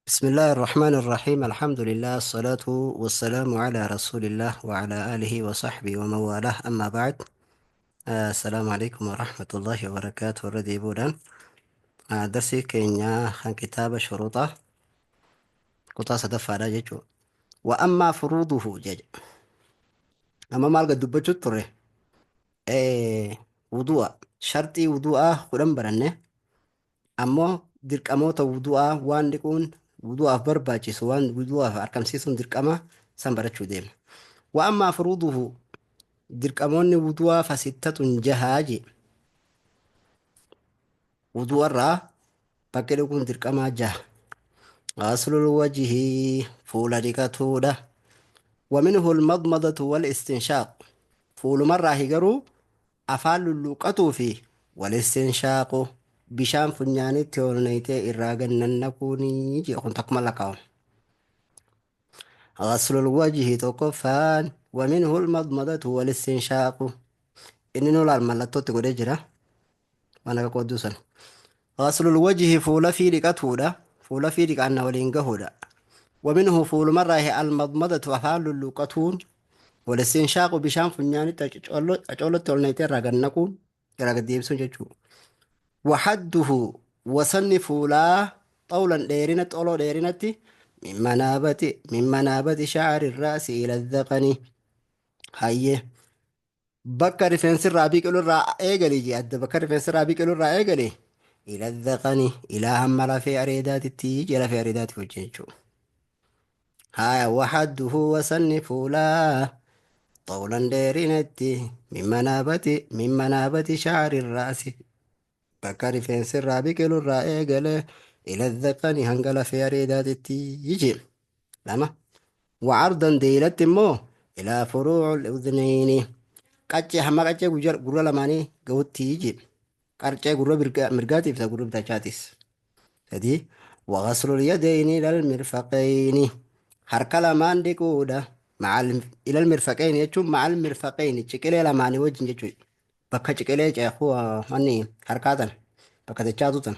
بسم الله الرحمن الرحيم، الحمد لله، الصلاة والسلام على رسول الله وعلى آله وصحبه ومن والاه، أما بعد. السلام عليكم ورحمة الله وبركاته. الردي بودان درسي كينيا خان كتاب شروطه كتا صدفة جيجو وأما فروضه جيج. أما مال قد دبجو تره إيه وضوء شرطي وضوء خدام برنه، أما dirqamoota wudu'aa waan dhiquun wudu'aaf barbaachisu waan wudu'aaf argamsiisuun dirqama san barachuu deema. Wa ammaa furuuduhu dirqamoonni wudu'aa fasittatun jahaa je wudu'arraa bakki dhiquun dirqamaa jaha. Ghaslul wajhii fuula dhiqatuudha. ومنه المضمضة والاستنشاق fuulumarraa garuu afaan lulluuqatuu fi والاستنشاق bishaan funyaanitti ol naqxee irraa gannannaquunii jee kun takkuma lakkaa'amu. غسل الوجه tokkoffaan ومنه المضمضة والاستنشاق inni nu laal mallattootti godhee jira waan akka qoodduu sana. غسل الوجه fuula fi dhiqatuudha, fuula fi dhiqaanna waliin gahuudha. ومنه fuulumarraa المضمضة afaan lulluuqatuun والاستنشاق bishaan funyaanitti acoolotti ol naqxee irraa gannaquun irraa gad deebisuun jechuudha. وحده وسن فولا طولا ديرنت طولو ديرنتي من منابت شعر الرأس إلى الذقن. هاي bakka rifeensi irraa biqilu irraa eegali jee adda bakka rifeensi irraa biqilu irraa eegali إلى الذقن ilaa hamma lafee areedaatitti jee lafee areedaatti hojii jechuudha. Haya وحده وسن فولا طولا dheerinatti من منابت شعر الرأس bakka rifeensi irraa biqilu irraa eegale إلى الذقن hanga lafee areedaatitti jee lama. وعرضا deelatti immoo إلى فروع الأذنين qaccee hamma qaccee gurra lamaanii gahutti jee qarcee gurra mirgaatiif isa gurra bitachaatis. Sadii وغسل اليدين إلى المرفقين harka lamaan dhiquudha. مع إلى المرفقين jechuun مع المرفقين ciqilee lamaanii wajjin jechuudha. Bakka ciqilee ceekuu manni harkaa tana bakka dachaatu tana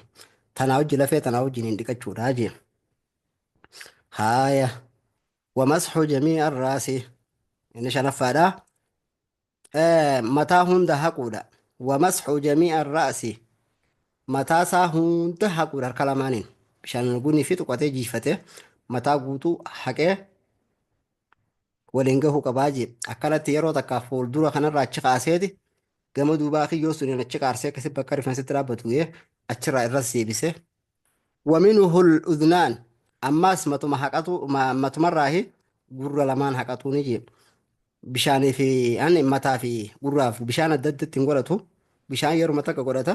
tanaa wajji lafee tanaa wajjin hin dhiqachuudha jee. Haaya ومسح جميع الرأس inni shanaffaadha. Mataa hunda haquudha. ومسح جميع الرأس mataa isaa hunda haquudha harka lamaaniin bishaan gunii fi tuqatee jiifatee mataa guutuu haqee waliin gahuu qabaa jee. Akkanatti yeroo takka fuuldura kanarraa achi kaaseeti gama duubaa kiyyoo suniin achi qaarsee akkasi bakka rifeensitti dhaabbatu ga'ee achirraa irras deebise. ومنه الأذنان ammaas matuma haqatu matumarraahi gurra lamaan haqatuu ni jee. Bishaanii fi ani mataa fi gurraaf bishaan adda addatti hin godhatu. Bishaan yeroo takka godhata.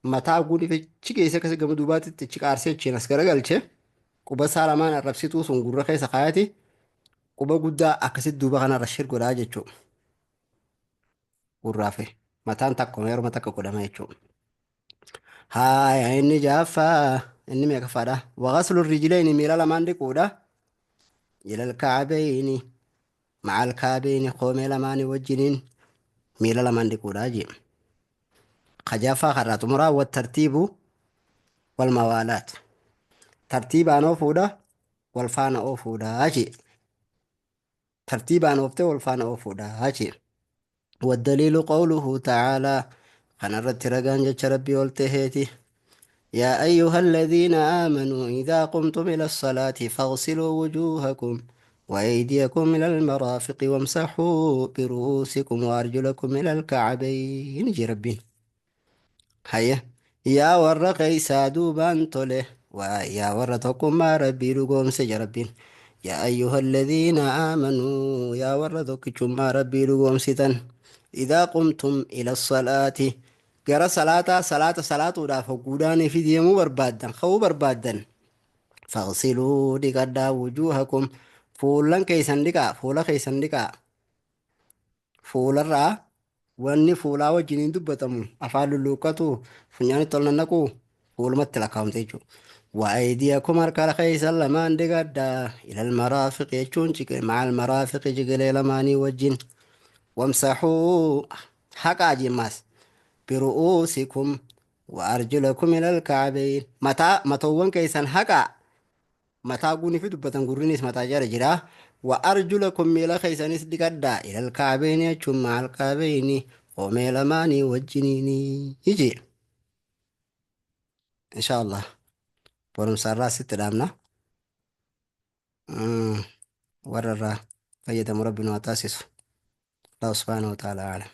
Mataa guutii fi achi geessee akkasi gama duubaatti achi qaarsee achiin as garagalchee quba isaa lamaan arrabsituu sun gurra keessa kaayati quba guddaa akkasitti duuba kanarra shir godhaa jechuudha. Gurraa fi mataan takkuma yeroo takka godhama jechuudha. Haaya inni jaaffaa inni meeqaffaadha? وغسل الرجلين miila lamaan dhiquudha. إلى الكعبين مع الكعبين qoomee lamaanii wajjiniin miila lamaan dhiquudha jee. Kajaffaa karraa xumuraa والترتيب والموالاة tartiibaan oofuudha wal faana oofuudha jee. Tartiibaan ooftee wal faana oofuudha jee. والدليل قوله تعالى كان الرت رقان جتش ربي والتهيتي يا أيها الذين آمنوا إذا قمتم إلى الصلاة فاغسلوا وجوهكم وأيديكم إلى المرافق وامسحوا برؤوسكم وأرجلكم إلى الكعبين جي ربي. هيا yaa warra keeysaa duubaan tole yaa warra tokkummaa rabbii dhugoomse ja rabbiin. يا أيها الذين آمنوا yaa warra tokkichummaa rabbii dhugoomsitan إذا قمتم إلى الصلاة gara salaataa salaata salaatuudhaaf hogguudhaanii fi deemuu barbaaddan ka'uu barbaaddan فاغسلوا dhiqadhaa وجوهكم fuulan keeysan dhiqaa fuula keeysan dhiqaa. Fuularraa wanni fuulaa wajjiniin dubbatamu afaan lulluuqqatu funyaanitti ol nannaqu fuulumatti lakkaa'amte jechuudha. وأيديكم harka keeysan lamaan dhiqadhaa إلى المرافق jechuun مع المرافق jigilee lamaanii wajjin وامسحوا haqaa jimmaas برؤوسكم وأرجلكم إلى الكعبين mataa matoowwan keeysan haqaa. Mataa guunii fi dubbatan gurrinis mataa jala jira. Wa arjulakum miila keessanis dhiqadhaa ilal ka'abeyni jechuun ma'al ka'abeyni koomee lamaanii wajjiniini jee. Insha Allah barumsa irraa sitti dhaabna. Warra irraa fayyadamu Rabbi nu haa taasisu. Allah subhanahu wa ta'ala a'lam.